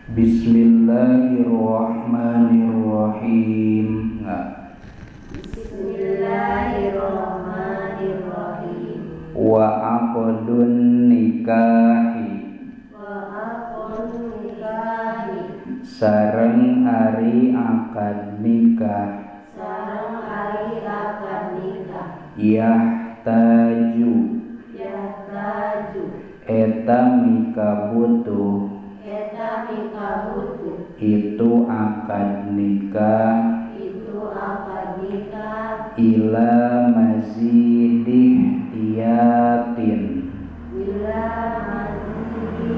Bismillahirrahmanirrahim. Bismillahirrahmanirrahim. Wa aqdun nikahi, wa aqdun nikahi, sareng ari akad nikah, sareng ari akad nikah, yahtaju, yahtaju, eta mikabutuh, eta mikabutuh, itu akad nikah, itu akad nikah, ila mazidih tiyatin, ila mazidih,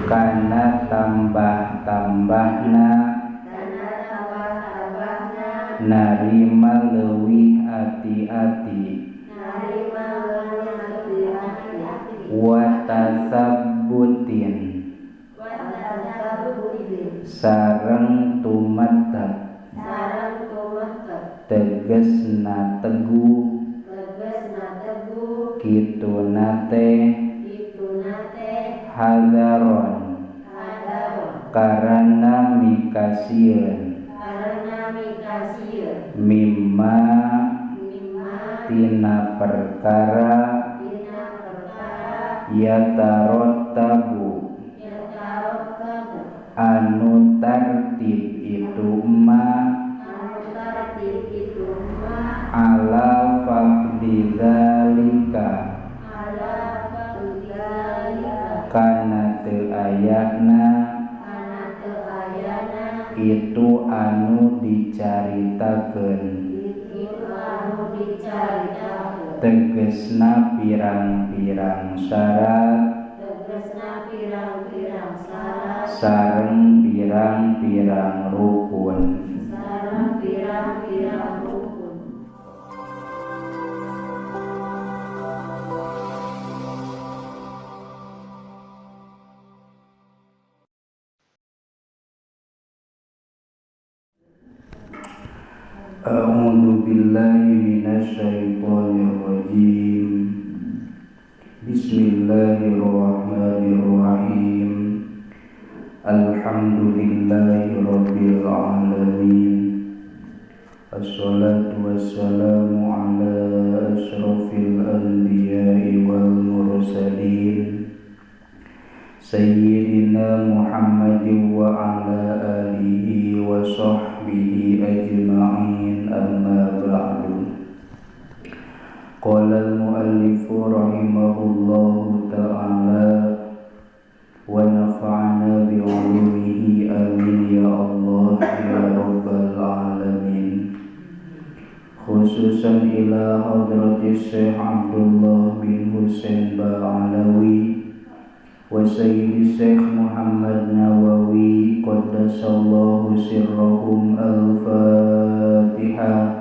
kana tambah-tambahna, kana tambah-tambahna, narima leuwih ati-ati, narima leuwih ati-ati, wa tasabbutin, wa tasabbutin, sareng tumetep, sareng tumetep, tegesna teguh, tegesna teguh, kituna teh, kituna teh, hadaron, hadaron, karana mikasieun, karana mikasieun, mimma, mimma, tina perkara, tina perkara, yatarottabu, yatarottabu, anu tartib itu ma, anu tartib itu ma, ala faqdi dzalika, ala faqdi dzalika, kana teu ayana, kana teu ayana, itu anu dicaritakeun, itu anu dicaritakeun, tegesna pirang-pirang syarat, tegesna pirang-pirang syarat, sareng pirang-pirang rukun, sareng pirang-pirang rukun. A'udzu billahi minasyaitonir rajim. Bismillahirrahmanirrahim. Alhamdulillahi rabbil alamin. Assalatu wassalamu ala asyrafil anbiya'i wal mursalin sayyidina Muhammadin wa ala alihi wa sahbihi ajma'in. Amma ba'du. Qala al-muallifu rahimahullahu ta'ala wa nafa'ana bi'ulumihi amin ya Allah ya rabbal alamin. Khususan ila hadrati Syekh Abdullah bin Husain Ba'alawi wa Sayyidi Syekh Muhammad Nawawi qaddasallahu sirrahum. Al-Fatihah.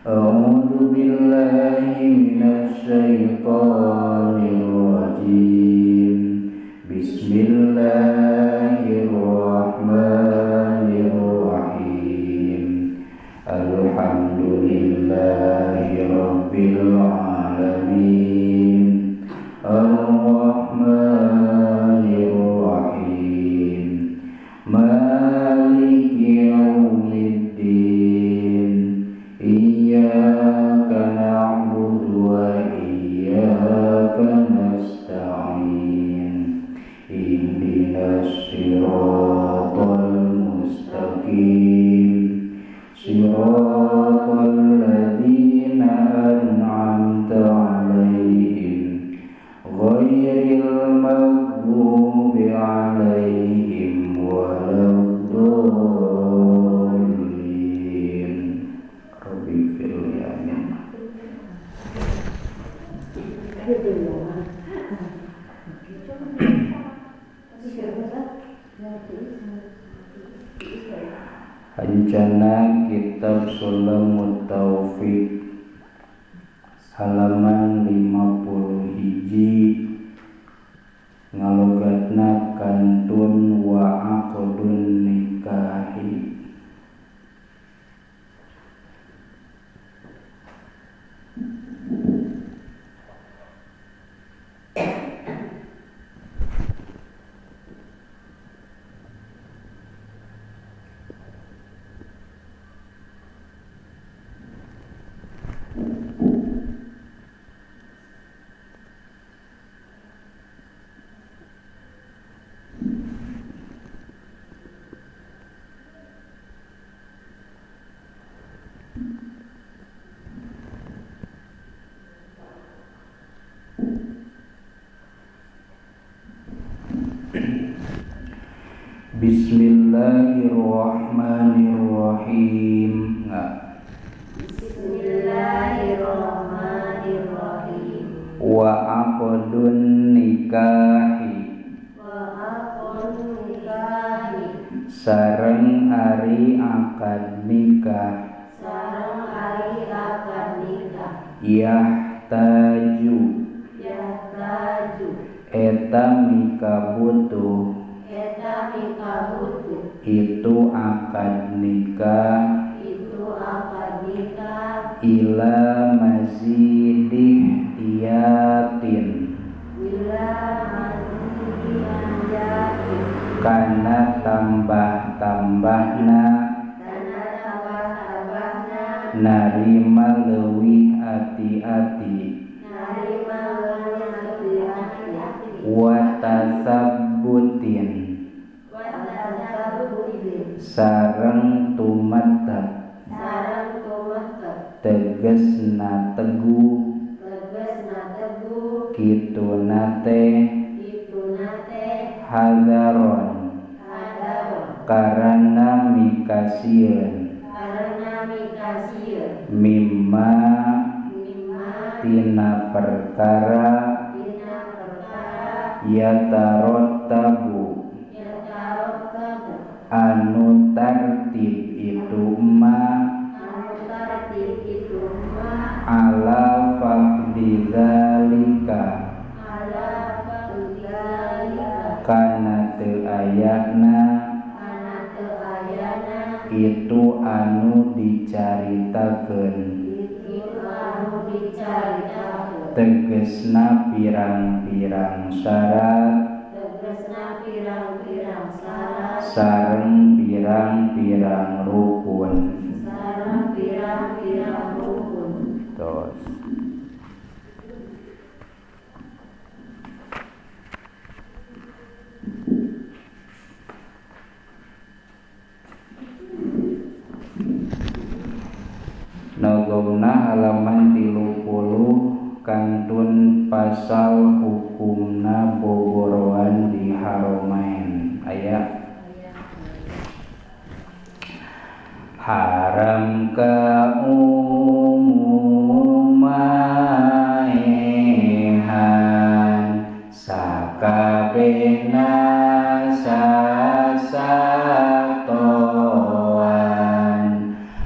A'udzu billahi minasy syaithanir rajim. Bismillahirrahmanirrahim. Alhamdulillahi rabbil alamin. Ar-Rahmanir Rahim. Maliki yaumiddin. Iyyaka na'budu wa iyyaka nasta'in. Ihdinas siratal mustaqim. Siratal ladzina an'amta 'alaihim ghairil maghdubi 'alaihim waladdallin. Rabbi firli amin. Rencana Kitab Sulamut Taufik halaman 50 hiji ngalogatna kantun wa aqdun nikahi. Bismillahirrahmanirrahim. Bismillahirrahmanirrahim. Wa aqdun nikahi, wa aqdun nikahi, sareng ari akad nikah, sareng ari akad nikah, yahtaju, yahtaju, eta mikabutuh, eta mikabutuh, itu akad nikah, itu akad nikah, ila mazidih tiyatin, ila mazidih, kana tambah-tambahna, kana tambah-tambahna, narima leuwih ati-ati, narima leuwih ati-ati, wa tasabbutin, wa tasabbutin, sareng tumetep, sareng tumetep, tegesna teguh, tegesna teguh, kituna teh, kituna teh, hadaron, hadaron, karana mikasieun, karena mikasieun, mimma, mimma, tina perkara, tina perkara, yatarottabu, yatarottabu, anu tartib itu ma, anu tartib itu ma, ala faqdi dzalika, ala faqdi dzalika, kana teu ayana, kana teu ayana, itu anu dicaritakeun, itu anu dicaritakeun, tegesna pirang-pirang syarat, tegesna pirang-pirang syarat, sareng pirang-pirang rukun, sareng pirang-pirang rukun. Tos. Nagomna halaman 30 kantun pasal hukumna boboroan di Haromain. Aya haram ka umumaehan sakabehna sasatoan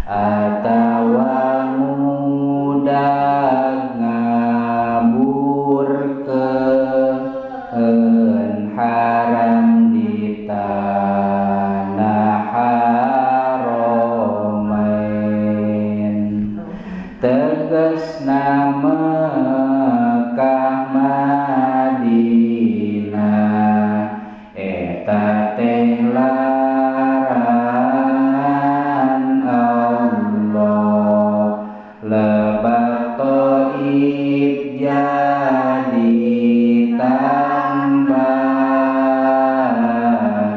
atawa ngudag ngaburkeun haram di tanah Haromain, tegesna Mekah Madinah eta teh larangan Allah, lebak Thaif jadi tambah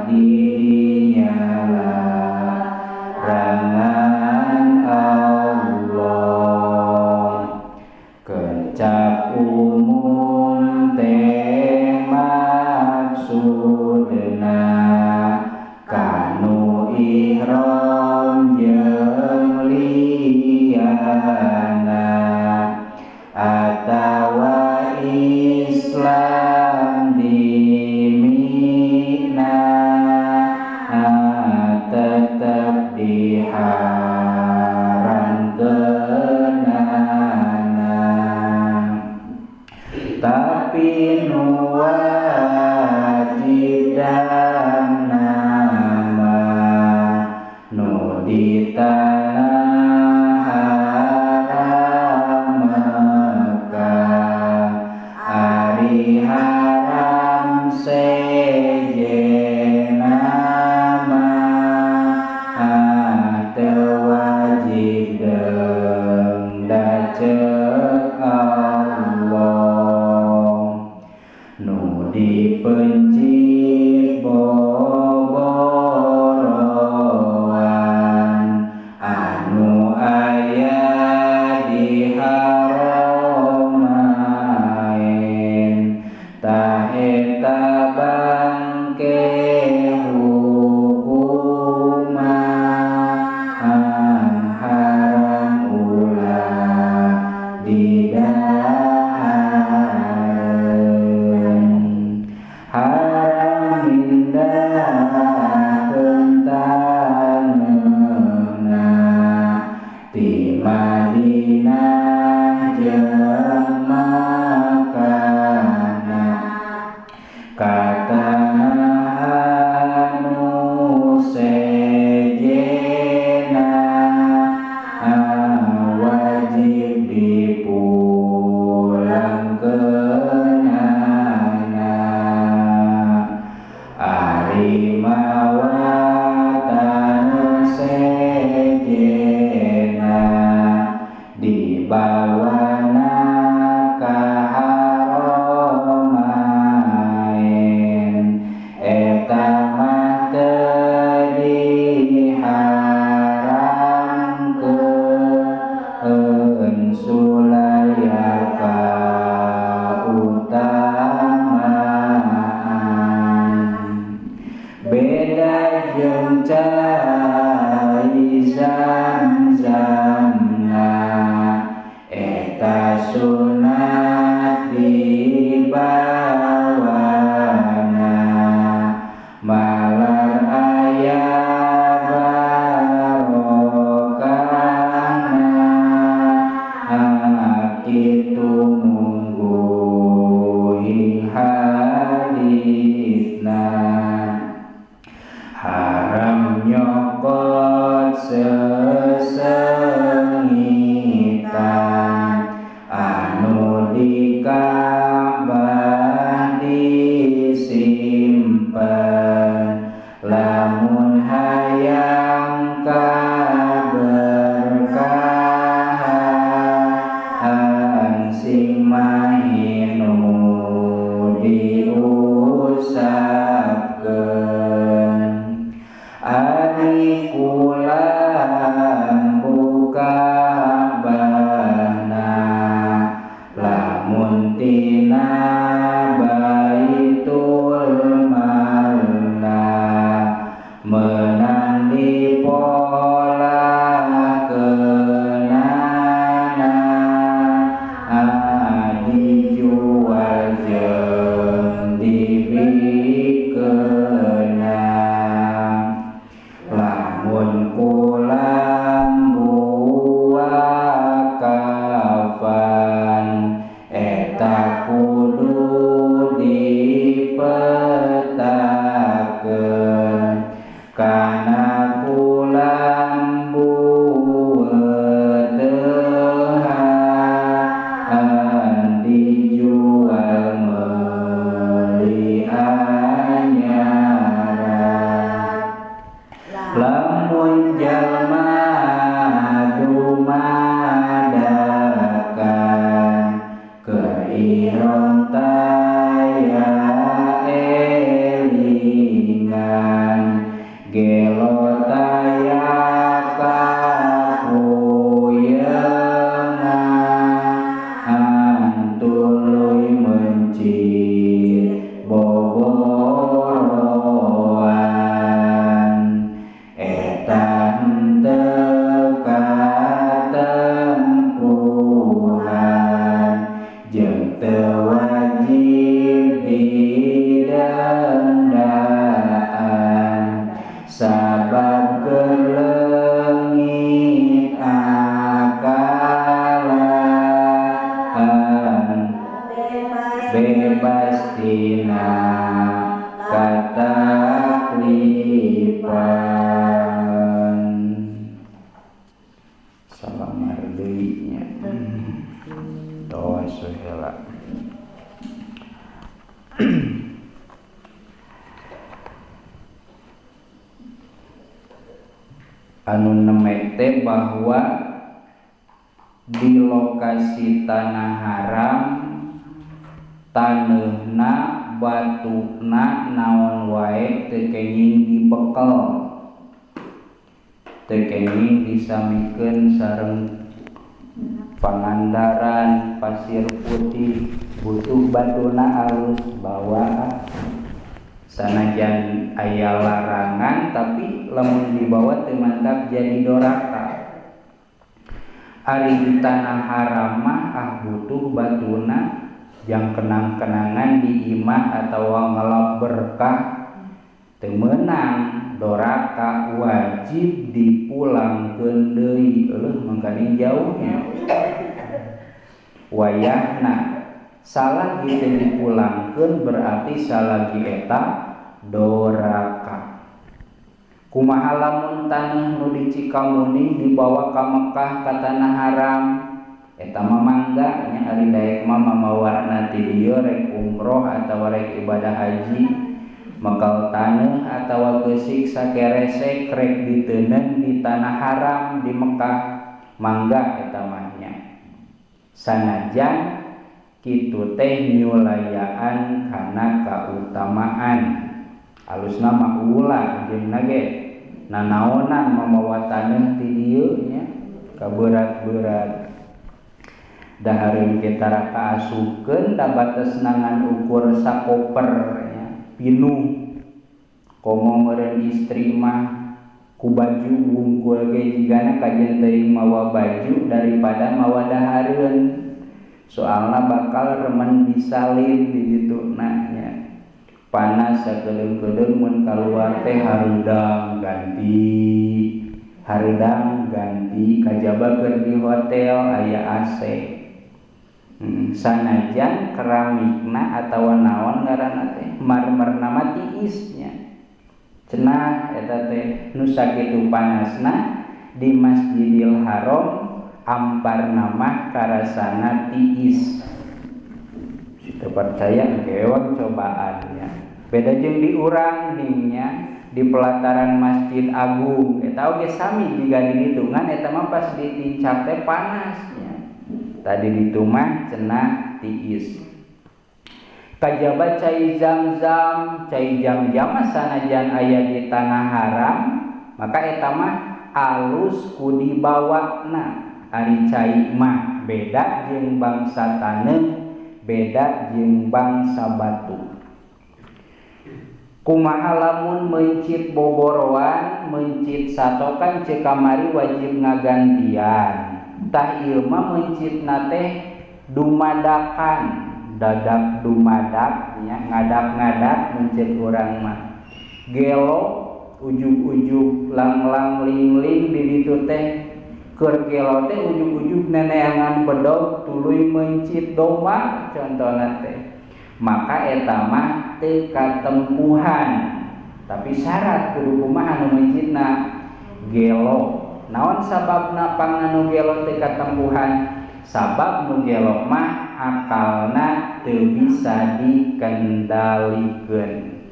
dirinya larangan Allah, kecap umum teh maksudna kanu ihram jeung liyana atawa Islam di Mina tetep diharamkeunana, tapi nu wajib damna mah nu di tanah haram Mekah, ari haram sejenna mah teu wajib denda ceuk Allah, nu dipencit. jeung cai zam-zamna eta sunat dibawana malar aya barokahna kitu mungguing hadisna haram nyokot sesengitan anu di Ka'bah disimpen lamun hayang kaberkahan sing mahinu diusapkeun ari kulam buka bahna lamun tina baitul malna menang dipolah kenana dijual jeung dibikeuna lamun kulam buah kafan eta kudu dipetakeun kana kulam bueutehan dijual meuli anyaran lamun jalma dumadakan keur ihram taya elingan gelo taya kapuyengan tuluy mencit boboroan eta henteu katempuhan jeung teu wajib didendaan sabab keur leungit akalan bebas tina kataklifan. Salamar deui nya tos heula. Anu nemek teh bahwa di lokasi tanah haram taneuhna batuna naon wae teu kenging dibekel, teu kenging disamikeun sareng Pangandaran pasir putih, butuh batuna alus bawa. Sanajan aya larangan tapi lamun dibawa teu mantap jadi doraka. Ari di tanah haram mah ah butuh batuna jang kenang-kenangan di imah atau ngelap berkah teu meunang doraka, wajib dipulangkeun deui. Eueuh mangkaning jauhnya wayahna salagi teu dipulangkeun berarti salagi eta doraka. Kumaha lamun taneuh nu di Cikamuning dibawa ka Mekah ka tanah haram, eta mah mangga nya ari daek mah mamawarna ti dieu rek umroh atawa rek ibadah haji, mekal taneuh atawa geusik sakeresek rek diteuneng di tanah haram di Mekah, mangga eta mah nya. Sanajan kitu teh nyulayaan kana kautamaan. Alusna mah ulah jeung ge nanaonan mamawa taneuh ti dieu nya kaberat-berat. Dahareun ge tara kaasupkeun da batesna ngan ukur sakoper nya pinuh. Komo meureun istri mah ku baju wungkul ge jigana kajen teuing mawa baju daripada mawa dahareun. Soalna bakal remen disalin di ditu na nya. Panas sakedeung-kedeung mun kaluar teh harudang ganti. Harudang ganti kajaba keur di hotel aya AC. Sanajan keramikna atawa naon ngaranna teh marmerna mah tiis nya. Cenah eta teh nu sakitu panasna di Masjidil Haram amparna mah karasana tiis. Si teu percaya engke cobaannya. Beda jeung di urang dingnya di pelataran Masjid Agung eta oge sami jiga di hitungan eta mah pas ditincap teh panasnya. Tadi ditu mah cenah tiis. Kajaba cai zam-zam, cai jam-jam sanajan aya di tanah haram, maka eta mah alus ku dibawana. Ari cai mah beda jeung bangsa taneuh, beda jeung bangsa batu. Kumaha lamun meuncit boboroan, meuncit satokan ceuk kamari wajib ngagantian. Tah ieu mah meuncitna teh dumadakan, dadak dumadak nya, ngadak-ngadak meuncit urang mah. Gelo ujug-ujug lang-lang ling-ling di ditu teh keur gelo teh ujug-ujug neneangan bedog tuluy meuncit domba contona teh. Maka eta mah teu katempuhan. Tapi syarat kudu kumaha nu meuncitna gelo. Naon sababna panganu gelo teu katempuhan? Sabab nu gelo mah akalna teu bisa dikendalikeun.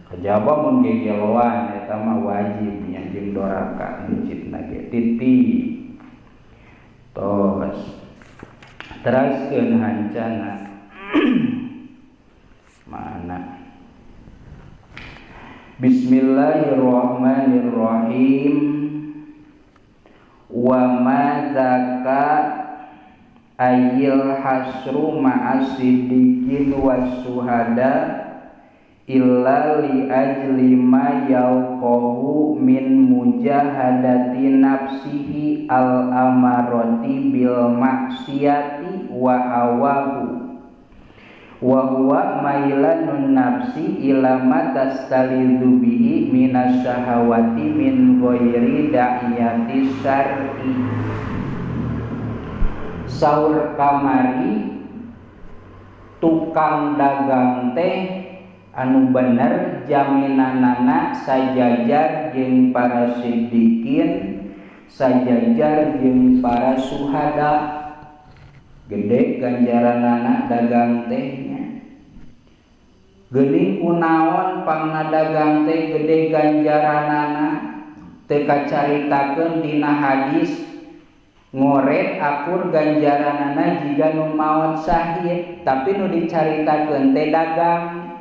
Kajaba mun gegeloan eta mah wajib nya jeung doraka meuncitna ge titi. Tos. Teraskeun hancana. Mana? Bismillahirrahmanirrahim. Wa ma dzaka ayil hasru ma'asidikin wasuhada illa li ajli ma yalqahu min mujahadati nafsihi al amarati bil maksiati wa hawahu wa huwa mailanun nafsi ila ma tastalizu bihi minasyahawati min ghairi da'iyati syar'i. Saur kamari tukang dagang teh anu bener jaminanana sajajar jeung para siddiqin, sajajar jeung para suhada. Gede ganjaranana dagang teh nya. Geuning kunaon pangna dagang teh gede ganjaranana teu kacaritakeun dina hadis ngoret akur ganjaranana jiga nu maot syahid, tapi nu dicaritakeun teh dagang.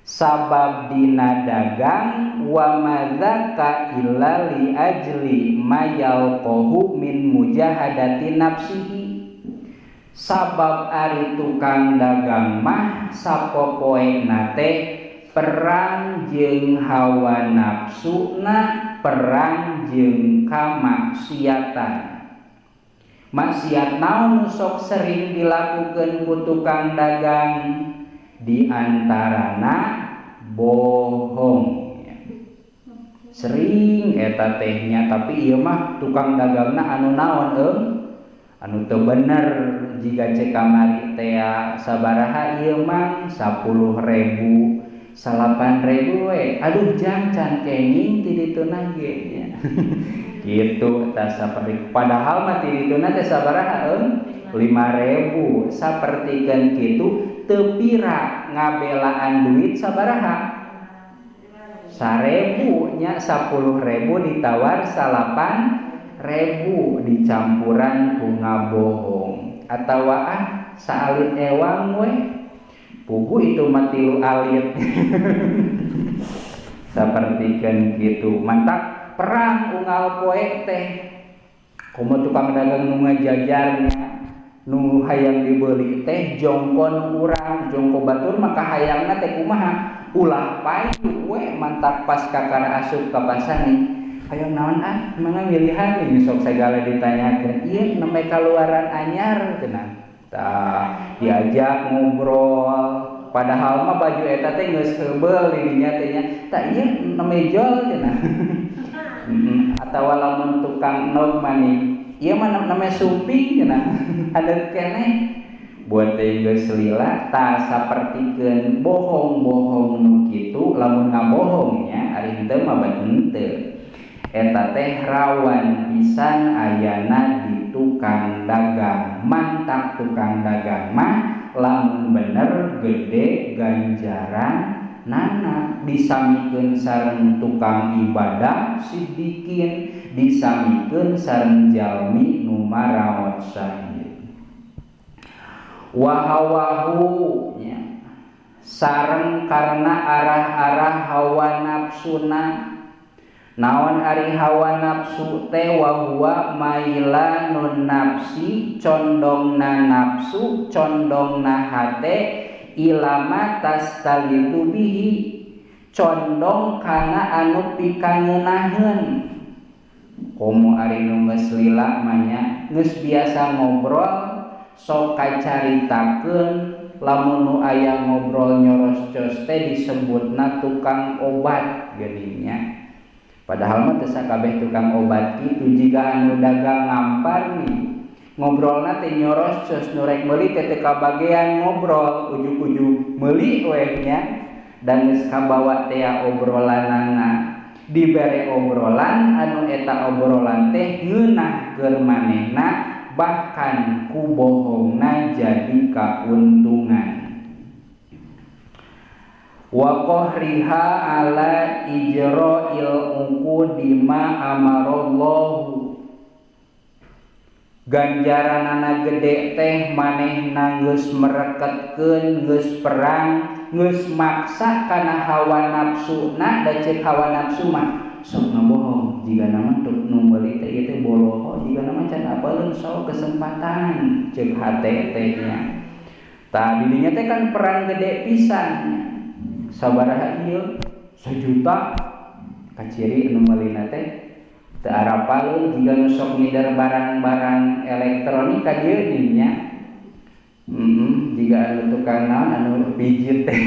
Sabab dina dagang wa madzaka illa li ajli mayalqahu min mujahadati nafsihi. Sabab ari tukang dagang mah sapopoena teh perang jeung hawa nafsuna, perang jeung kamaksiatan. Maksiat naon nu sok sering dilakukeun ku tukang dagang? Di antarana bohong. Sering eta tehnya, tapi ieu mah tukang dagangna anu naon anu teu bener. Jika cek kamari teh sabaraha ieu mah 10.000 8.000 we, aduh jang can kenging ti dituna ge nya. Kitu tah saperti padahal mah ti dituna teh sabaraha 5.000. Sapertikeun kitu teu pira ngabelaan duit sabaraha 1.000 nya, 10.000 ditawar 8.000 dicampuran ku ngabohong atawa ah saalit ewang we pugu itu mah 3 alit. Sapertikeun kitu mantak perang unggal poe teh komo tukang dagang nu ngajajarnya nu hayang dibeli teh jongkon urang barang jongko batur maka hayangna teh kumaha ulah payu we mantap pas kakara asup ka pasani hayang naon ah mangga milihan nih sok segala ditanyakeun ieu nembe kaluaran anyar cenah tah diajak ngobrol padahal mah baju eta teh geus heubeul di dinya teh nya tah ieu nembe jol cenah atawa lamun tukang nog mani ieu mah namanya sumping cenah hadeut keneh buat teh geus lila tah sapertikeun bohong-bohong nu kitu lamun ngabohongnya ari henteu mah bet henteu eta teh rawan pisan ayana di tukang dagang mantap tukang dagang mah lamun bener gede ganjaran nana disamikeun sareng tukang ibadah sidikin disamikeun sareng jalmi nu maraot syahid wa hawahu nya sareng karena arah-arah hawa nafsuna naon ari hawa nafsu teh wa huwa mailanun nafsi condongna nafsu condongna hate ilama tastalitu bihi condong kana anu pikangeunaheun komo ari nu geus lila mah nya geus biasa ngobrol sok kacaritakeun lamun nu aya ngobrol nyoroscos teh disebutna tukang obat geuning nya padahal mah teu sakabeh tukang obat kitu jiga anu dagang ngampar nih ngobrolna teh nyoroscos nu rek meuli teh teu kabagean ngobrol ujug-ujug meuli we nya dan geus kabawa teh obrolanana dibere obrolan anu eta obrolan teh ngeunah keur manehna bahkan ku bohongna jadi kauntungan wa qahriha ala ijra'il uqudi ma amarallahu ganjaranana gede teh manehna geus mereketkeun geus perang geus maksa kana hawa nafsuna da ceuk hawa nafsu mah sok ngabohong jigana mah nu meuli teh ieu teh boloho jigana mah can apaleun sok kesempatan ceuk hate teh nya tah di dinya teh kan perang gede pisan sabaraha ieu 1 juta kaciri anu meulina teh teu arapaleun jiga nu sok ngider barang-barang elektronik ka dieu nya jiga anu tukang naon anu pijit teh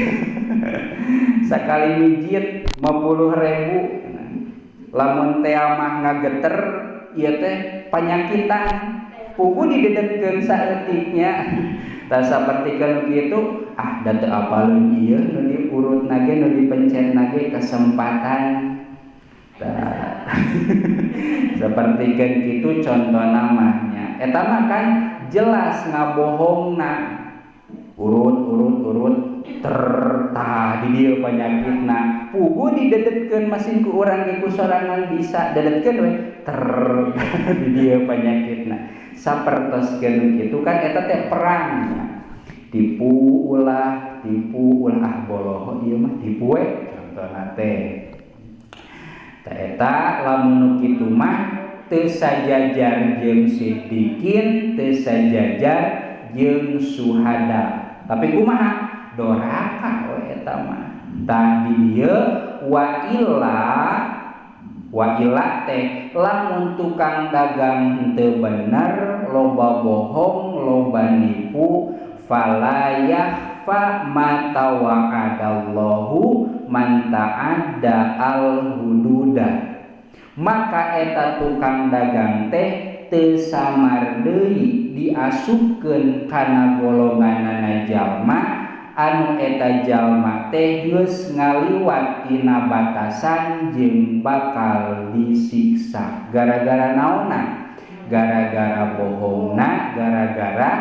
sakali mijit 50.000 lamun teh mah ngageter ieu teh panyakitan pugu didedetkeun saeutiknya tah sapertikeun kitu ah da teu apaleun ieu nu diurutna ge nu dipencetna ge kesempatan tah sapertikeun kitu contohna mah nya eta mah kan jelas ngabohongna urut urut urut ter tah di dieu panyakitna pugu didedetkeun masing ku urang ge ku sorangan bisa dedetkeun we ter di dieu panyakitna sapertoskeun kitu kan eta teh perang tipu ulah ah boloho ieu mah tipu we contohna teh tah eta lamun nu kitu mah teu sajajar jeung sidikin teu sajajar jeung suhada tapi kumaha doraka we eta mah tah di dieu wa illa teh lamun tukang dagang henteu bener loba bohong loba nipu fala yakhfa ma tawa'adallahu man ta'adda al hududa maka eta tukang dagang teh teu samar deui diasupkeun kana golonganana jalma anu eta jalma teh geus ngaliwat tina batasan jeung bakal disiksa gara-gara naonna gara-gara bohongna gara-gara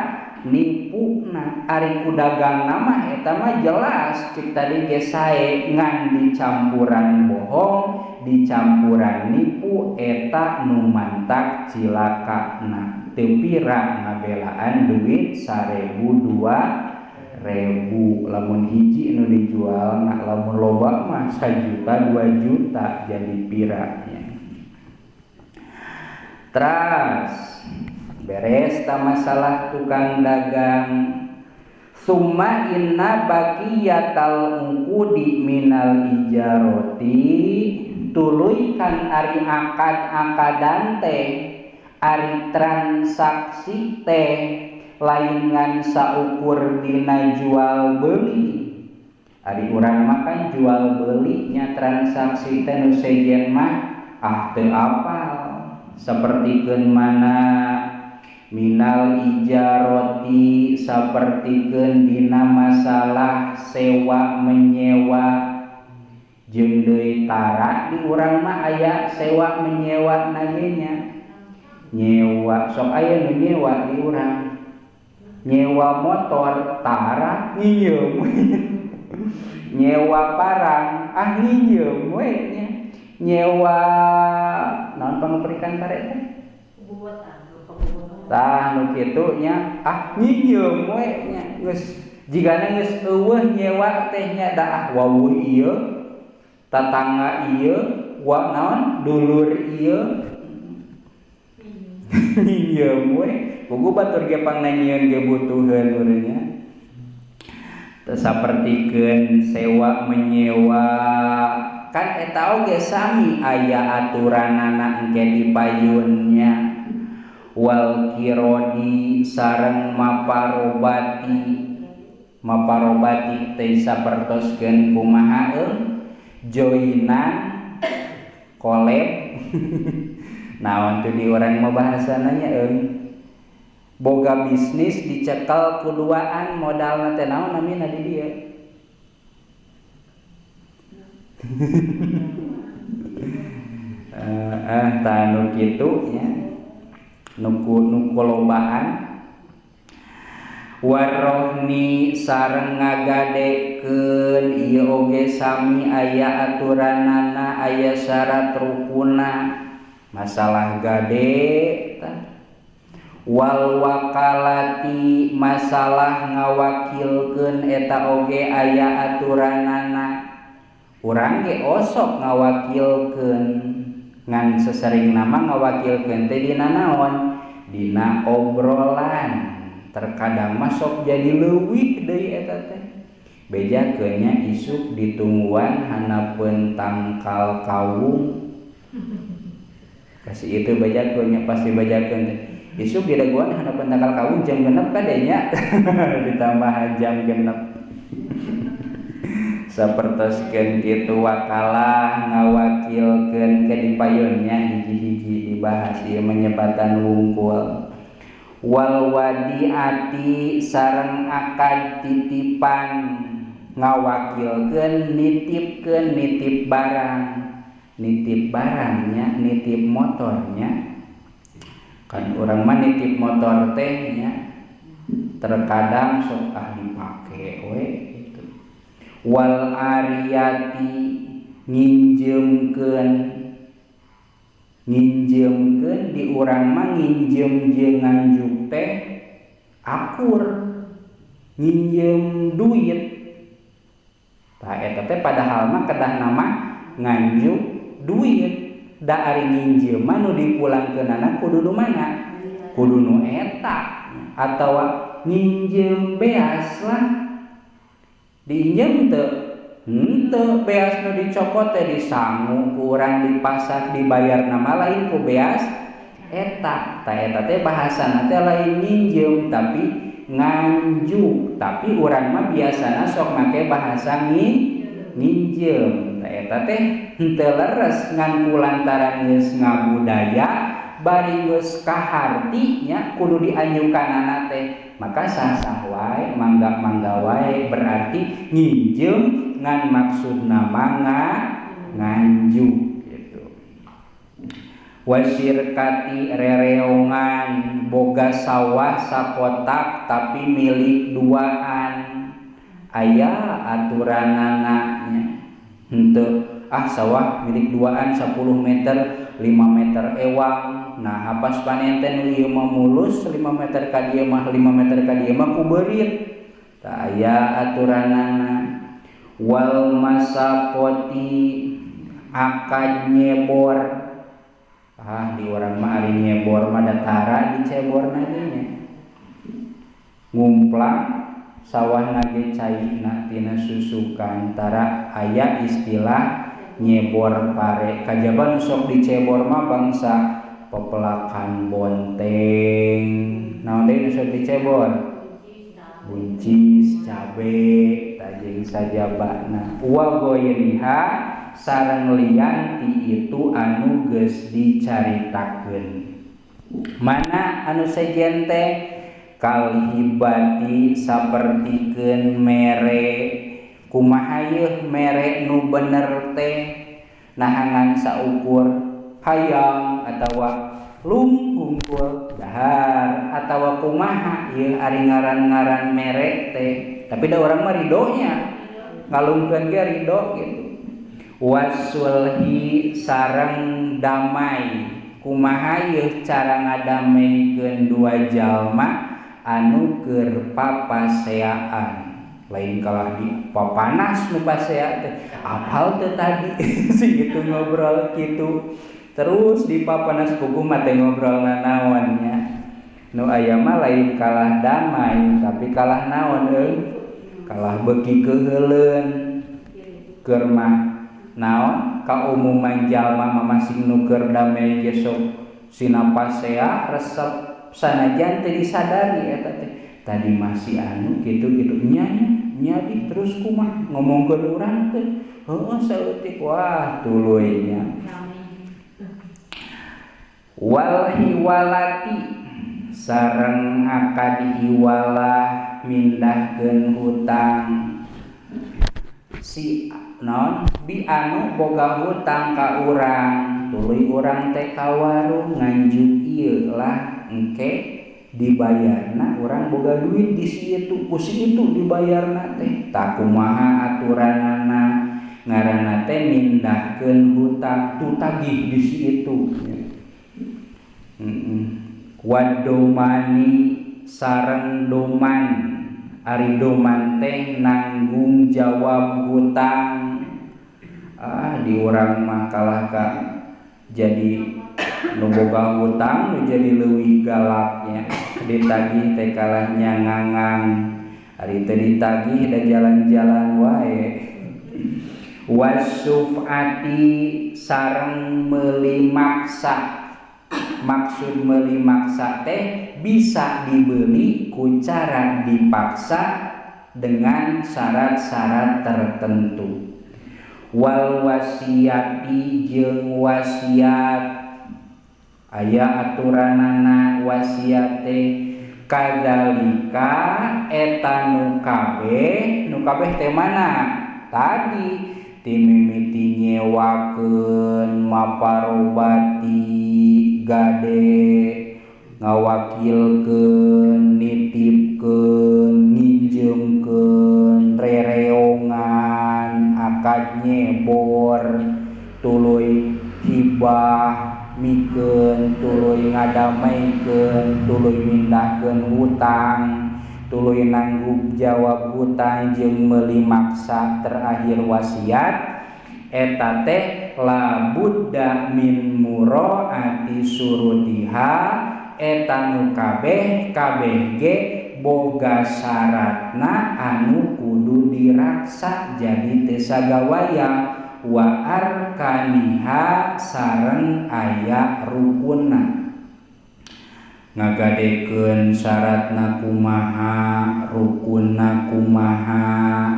nipuna ari ku dagang mah eta mah jelas cik tadi ge sae ngan dicampuran bohong dicampuran nipu eta nu mantak cilakana teu pira ngabelaan duit 1000 2000 lamun hiji nu dijual nah lamun loba mah 1 juta 2 juta jadi piranya. Teras beres ta masalah tukang dagang. Summa inna baqiyatal uqudi minal ijarati tuluy kan ari akad-akadan teh ari transaksi teh lain ngan saukur dina jual beli. Ari urang mah kan jual belinya transaksi teh nu sejen mah ah teu apal sapertikeun mana minal ijaroti sapertikeun dina masalah sewa menyewa jeung deui tara di urang mah aya sewa menyewa nagenya nyewa sok aya nu nyewa di urang nyewa motor tara nginyeum nyewa parang ah nginyeum we nya nyewa naon panguperikan pare teh tah nu kitu nya ah nginyeum we nya geus jigana geus eueuh nyewa teh nya da ah wawuh ieu tatangga ieu wa naon dulur ieu nginyeum we pugu batur ge pangnanyieun ge butuheun urangnya teh sapertikeun sewa menyewa kan eta oge sami aya aturanana engke dipayunnya wal kirodi sareng maparobati maparobati teh sapertoskeun kumaha joinan koleb naon tuh di urang mah bahasana nya boga bisnis dicekel ku duaan modalna teh naon namina di dieu tah nu kitu nya nuku lobaan warrohni sareng ngagadekeun ieu oge sami aya aturanana aya syarat rukuna masalah gade tah wal wakalati masalah ngawakilkeun eta oge aya aturanana urang ge osok ngawakilkeun ngan sesering nama ngawakilkeun teh dina naon dina obrolan terkadang masuk jadi leuwih deui eta teh bejakeun nya isuk ditungguan hanapeun tangkal kawung kasih itu bejakeun nya pasti bejakeun teh isuk didaguan hanapeun tangkal kawung jam genep kadenya ditambahan jam genep sapertoskeun kitu wakalah ngawakilkeun ke dipayunnya hiji-hiji dibahas ieu menyebatan wungkul wal wadiati sareng akad titipan ngawakilkeun nitipkeun nitip barang nitip barangnya nitip motornya kan urang mah nitip motor teh nya terkadang sok ah dipake we gitu. Wal ariyati nginjeumkeun nginjeumkeun di urang mah nginjeum jeung nganjuk teh akur nginjeum duit tah eta teh padahal mah kedah nama nganjuk duit da ari nginjeum mah nu dipulangkeunana kudu nu mana kudu nu eta atawa nginjeum beas lah diinjeum teu henteu beas nu dicokot teh disangu ku urang di pasar dibayar nama lain ku beas eta tah eta teh bahasana teh lain nginjeum tapi nganjuk tapi urang mah biasana sok make bahasa nginjeum tah eta teh henteu leres ngan ku lantaran geus ngabudaya bari geus kaharti nya kudu dianjukanana teh maka sah-sah wae mangga-mangga wae berarti nginjeum ngan maksudna mah nganjuk gitu. Wasirkati rereongan boga sawah sakotak tapi milik duaan aya aturanana nya henteu ah sawah milik duaan 10 meter 5 meter ewang nah pas panen teh nu ieu mah mulus 5 meter ka dieu mah 5 meter ka dieu mah ku beurit tah aya aturanana wal masaqoti akad nyebor ah di urang mah ari nyebor mah da tara diceborna ge nya ngumplang Sawahna ge caina tina susukan tara aya istilah nyebor pare. Kajaba nu sok dicebor mah bangsa pepelakan bonteng. Naon deui nu sok dicebor? Buncis, cabe, tajeng sajabana. Wa ghairiha sareng lian ti itu anu geus dicaritakeun. Mana anu sejen teh? Kalhibati sapertikeun mere. Kumaha yeuh mere nu bener teh? Nahangan saukur hayang atawa lung hungkul dahar atawa kumaha yeuh ari ngaran-ngaran mere teh. Tapi da urang mah ridonya ngalungkeun ge rido gitu. Wasulhi sareng damai. Kumaha yeuh cara ngadameikeun dua jalma anu keur papaseaan? Lain kalah di papanas nu pasea teh, apal teh tadi si itu ngobrol kitu terus di papanas puguh mah teh ngobrol nanaon nya. Nu aya mah lain kalah damai tapi kalah naon euy? Kalah beuki keuheuleun. Keur mah naon kaumuman jalma mah masing nu keur damai ge sok sina pasea resep sanajan teu disadari eta teh. Tadi masih anu kitu-kitu nya nya di terus kumaha ngomongkeun urang teh heueuh saeutik wah tuluy nya. Wal hiwalati sareng akad hiwalah mindahkeun hutang. Si non bi anu boga hutang ka urang tuluy urang teh ka warung nganjuk ieu lah engke dibayarna urang boga duit di situ ku si itu dibayarna teh. Tak kumaha aturanana ngaranna teh mindahkeun hutang tu tagih di situ. Wadomani sareng doman. Ari doman teh nanggung jawab hutang. Ah di urang mah kalah ka jadi nu boga hutang nu jadi leuwih galaknya ditagih teh kalah nyangangang. Ari teu ditagih da jalan-jalan wae. Wasufati sareng meuli maksa. Maksud meuli maksa teh bisa dibeli ku cara dipaksa dengan syarat-syarat tertentu. Wal wasiati jeung wasiat aya aturanana wasiat teh. Kadzalika eta nu kabeh, nu kabeh teh mana? Tadi timimiti nyewakeun, maparobati, gade, ngawakilkeun, nitipkeun, nginjeumkeun, rereongan, akad nyebor, tuluy hibah mikeun, tuluy ngadamaikeun, tuluy mindahkeun hutang, tuluy nanggung jawab hutang jeung meuli maksa terakhir wasiat. Eta teh la budda min muraati surutiha. Eta nu kabeh kabeh ge boga syaratna anu kudu diraksa jadi teu sagawaya. Wa arkaniha sareng aya rukunna. Ngagadekeun syaratna kumaha, rukunna kumaha.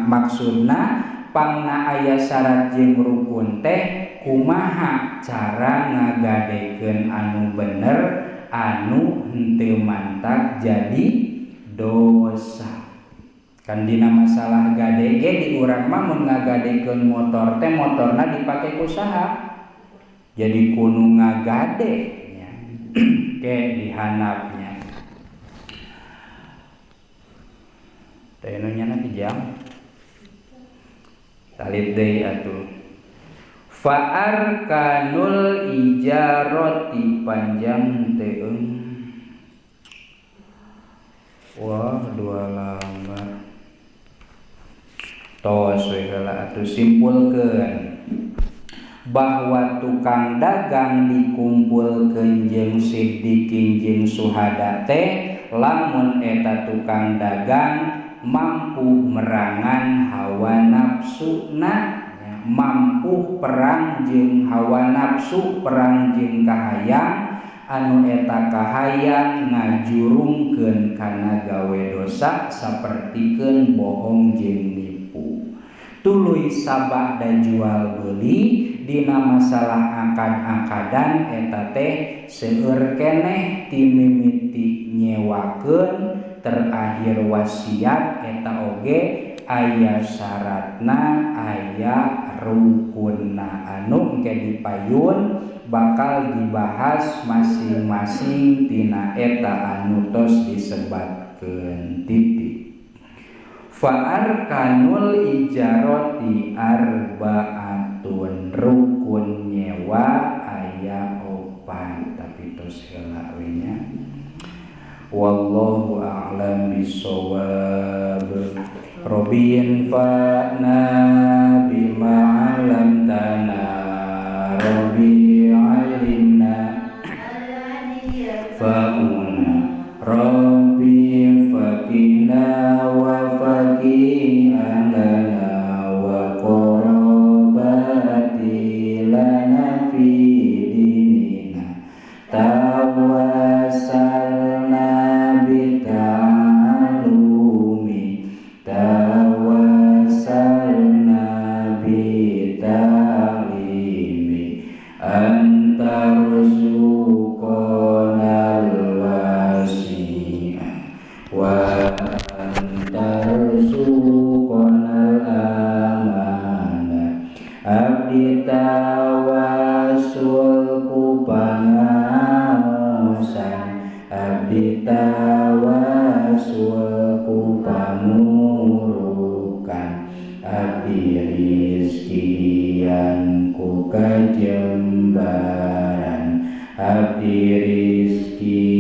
Maksudna pangna aya syarat jeung rukun teh kumaha cara ngagadekeun anu bener anu henteu mantak jadi dosa. Kan dina masalah gade ge di urang mah mun ngagadekeun motor teh motorna dipake ku saha? Jadi kudu ngagade nya. Ke dihanapnya. Teh nu nya nanti jam. Talib deui atuh. Fa arkanul ijarati panjang teh eung. Wah, dua lambar. Tos we heula atuh simpulkeun bahwa tukang dagang dikumpulkeun jeung siddiqin jeung suhada teh lamun eta tukang dagang mampu merangan hawa nafsuna, mampu perang jeung hawa nafsu, perang jeung kahayang anu eta kahayang ngajurungkeun kana gawe dosa sapertikeun bohong jeung nipu. Tuluy sabada jual beli dina masalah akad-akadan eta teh seueur keneh ti mimiti nyewakeun terakhir wasiat eta oge aya syaratna aya rukunna anu engke dipayun bakal dibahas masing-masing tina eta anu tos disebatkeun titik. Fa arkanul ijarati arbaatun, rukun nyewa aya opat, tapi tos heula we nya. Wallahu a'lam bissawab. Robin fa'na bima 'allamtana, Rabbi 'allimna fa'una, Rabbi faqina wa faqi ahlana wa qarabati lana fi dinina, tawassalna bita'alumi, tawassalna bita'limi, anta rzuqanal wasi'a wa anta rzuqanal amana, abdi tawasul ku pangaosan, abdi tawasul ku pamurukan, abdi rizkian ku kajembaran, abdi rizkian